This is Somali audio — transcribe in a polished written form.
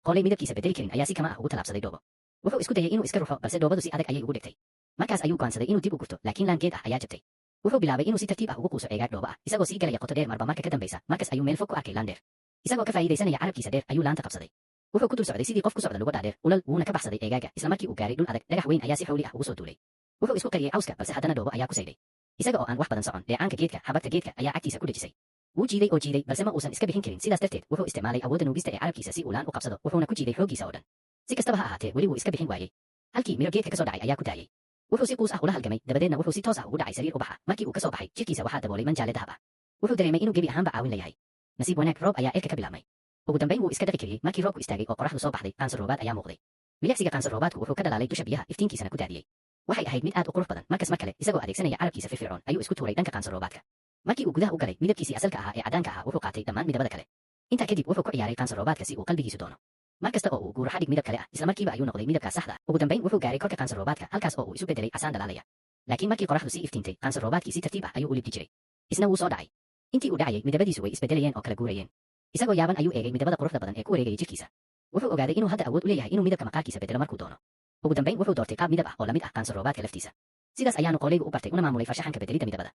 Qooley midabkiisa bedeli karin ayaa si kama ah ugu tallaabsaday dhoobo. Wuxuu isku dayay inuu iska ruxo, balse dhoobadu si adag ayay ugu dhegtay. Markaas ayuu go'aansaday inuu dib u gurto, laakiin laan geed ah ayaa jabtay. Wuxuu bilaabay inuu si tartiib ah ugu quuso ceegaag dhoobo ah, isagoo sii galaya qoto dheer marba marka ka dambaysa. Markaas ayuu meel fog ku arkay laan dheer. Isagoo ka faa'iidaysanaya carabkiisa dheer ayuu laanta qabsaday. Wuxuu ku dul socday sidii qof ku socda lugo dhaadheer ulal, wuuna ka baxsaday eegaaga. Isla markii uu gaaray dhul adag, dhagax weyn ayaa si xawli ah ugu soo duulay. Wuxuu isku qariyey cawska, balse haddana dhoobo ayaa ku saydhay. Isaga oo aan wax badan socon, dheecaanka geedka, xabagta geedka ayaa cagtiisa ku dhejisay. Wuu jiiday oo jiiday, balse ma uusan iska bixin karin. Sidaas darteed wuxuu isticmaalay awoodda nuugista ee carabkiisa si uu laan u qabsado, wuxuuna ku jiiday xooggiisa oo dhan. Si kastaba ha ahaatee, weli wuu iska bixin waayey. Halkii miro geedka ka soo dhacay ayaa ku daayey. Wuxuu si quus ah ula halgamay, dabadeedna wuxuu si toos ah ugu dhacay sariir ubax ah. Markii uu ka soo baxay, jirkiisa waxaa daboolay manjaale dahab ah. Wuxuu dareemay inuu gebi ahaanba caawin layahay. Nasiib wanaag, roob ayaa cirka ka bilaabmay. Ugu dambayn wuu iska dhaqi kariyey. Markii roobku istaagay oo qoraxdu soo baxday, qaanso roobaad ayaa muuqday. Milicsiga qaanso roobaadku wuxuu ka dhalaalay dusha biyaha, iftiinkiisana ku daadiyey. Waxay ahayd mid aad u qurux badan. Markas mar kale, isagoo adeegsanaya carabkiisa firfircoon, ayuu isku tuuray dhanka qaanso roobaadka. Markii uu gudaha u galay, midabkiisii asalka ahaa ee caddaanka ahaa wuxuu qaatay dhammaan midabada kale. Intaa kadib wuxuu ku ciyaaray qaanso roobaadka si uu qalbigiisu doono. Mar kasta oo uu guuro xadhig midab kale ah, isla markiiba ayuu noqday midabkaas saxda ah. Ugu dambayn wuxuu gaaray korka qaanso roobaadka, halkaas oo uu isu bedelay casaan dhalaalaya. Laakiin markii qoraxdu sii iftiintay, qaanso roobaadkii si tartiib ah ayuu u libdi jiray. Isna wuu soo dhacay. Intii uu dhacayay, midabadiisu way isbedelayeen oo kala guurayeen. Isagoo yaaban ayuu eegay midabada quruxda badan ee ku wareegayay jirkiisa. Wuxuu ogaaday inuu hadda awood u leeyahay inuu midabka maqaarkiisa bedelo markuu doono. Ugu dambayn wuxuu doortay qaab midab ah oo la mid ah qaanso roobaadka laftiisa. Sidaas ayaanu qooleygu u bartay una maamulay farshaxanka bedelidda midabada.